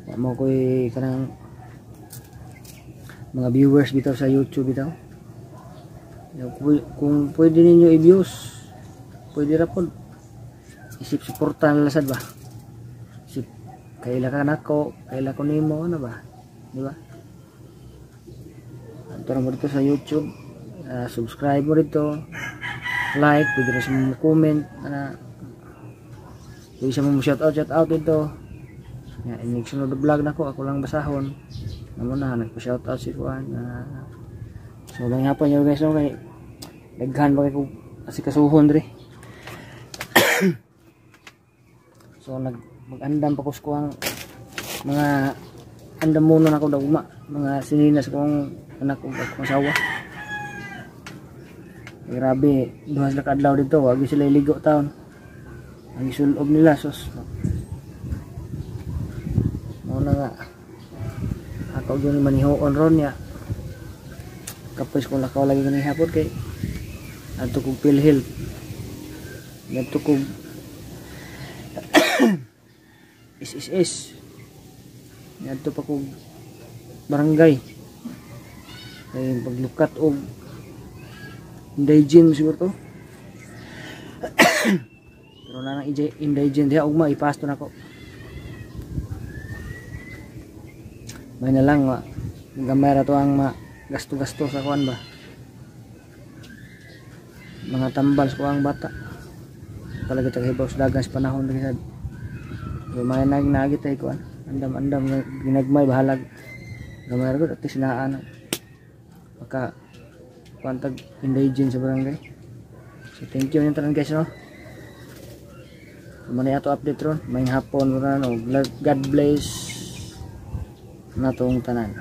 Wa mo koy kanang mga viewers bitaw sa YouTube bitaw. Kung pwede ninyo i-views, pwede ra pod. Isip suporta na lasad ba? Isip kaila ka nako, kaila ko nimo, ano ba? Di ba? Anto mo dito sa YouTube, subscribe mo dito, like, pwede rin sa mo comment, pwede sa mo shout out, shout out dito. Ya, inig sunod na vlog nako, ako lang basahon. Namo na nagpa-shout out si Juan. So may hapon nyo guys, no, kay daghan ba kay kog asikasuhon diri. So nag mag-andam pa ko sa kuang mga andam muna nako dagma, mga sininas kong anak ug akong asawa. Ay, grabe, duha sila kaadlaw dito, wag sila iligo taon. Ang isulob nila sus. Mao na nga ako gyud manihuon ron niya. Kapos kung lakaw lagi kani hapon kay adto kog PhilHealth. Adto kog SSS. Adto pa kog barangay. Kay paglukat og indigent siguro to. Pero na nang indigent diha ugma ipasto nako. May na lang ma gamay ra to ang ma gasto-gasto sa kuan ba. Mga tambal sa kuang bata. Palagi ta hibaw sa dagan sa panahon diri sad. Lumay na ginagi tay kuan. Andam-andam ginagmay bahalag. Gamay ra gud at least naa na. Maka kuan tag indigent sa barangay. So thank you niyo tanan guys, no. Muna ato update ron. May hapon ron, no. God bless natong tanan.